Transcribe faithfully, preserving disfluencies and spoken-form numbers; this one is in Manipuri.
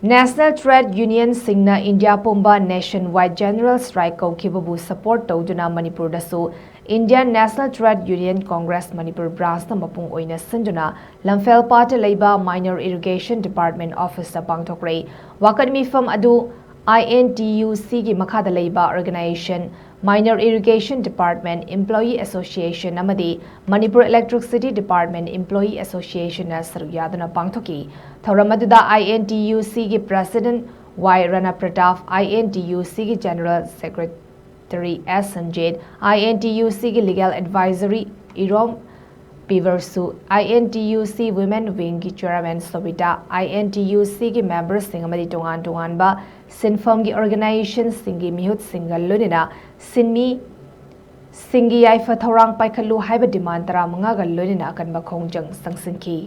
National Trade Unionꯁꯤꯡꯅ ꯏꯟꯗꯤꯌꯥ ꯄꯨꯝꯕ nationwide general strike ꯀꯧꯈꯤꯕꯕꯨ support ꯇꯧꯗꯨꯅ ꯃꯅꯤꯄꯨꯔꯗꯁꯨ Indian National Trade Union Congress Manipur branchꯅ ꯃꯄꯨꯡ ꯑꯣꯏꯅ ꯁꯤꯟꯗꯨꯅ ꯂꯝꯐꯦꯜꯄꯥꯠꯇ ꯂꯩꯕ Minor Irrigation Department officeꯇ ꯄꯥꯡꯊꯣꯛꯈ꯭ꯔꯦ꯫ ꯋꯥꯀꯠ ꯃꯤꯐꯝ ꯑꯗꯨ INTUCꯒꯤ ꯃꯈꯥꯗ ꯂꯩꯕ organization Minor Irrigation Department Employee Association ꯑꯃꯗꯤ Manipur Electricity Department Employee Associationꯅ ꯁꯔꯨꯛ ꯌꯥꯗꯨꯅ ꯄꯥꯡꯊꯣꯛꯈꯤ꯫ ꯊꯧꯔꯝ ꯑꯗꯨꯗ INTUCꯒꯤ President Y Rana Pratap, INTUCꯒꯤ General Secretary S Sanjit, INTUCꯒꯤ Legal Advisory Irom Piversu, INTUC Women Wingꯒꯤ Chairman Sobita, INTUCꯒꯤ memberꯁꯤꯡ ꯑꯃꯗꯤ ꯇꯣꯉꯥꯟ ꯇꯣꯉꯥꯟꯕ ꯁꯤꯟꯐꯝꯒꯤ organizationꯁꯤꯡꯒꯤ ꯃꯤꯍꯨꯠꯁꯤꯡꯒ ꯂꯣꯏꯅꯅ ꯁꯤꯟꯃꯤ ꯁꯤꯡꯒꯤ ꯌꯥꯏꯐ ꯊꯧꯔꯥꯡ ꯄꯥꯏꯈꯠꯂꯨ ꯍꯥꯏꯕ demand ꯇꯔꯥꯃꯉꯥꯒ ꯂꯣꯏꯅꯅ ꯑꯀꯟꯕ ꯈꯣꯡꯖꯪ ꯆꯪꯁꯤꯟꯈꯤ꯫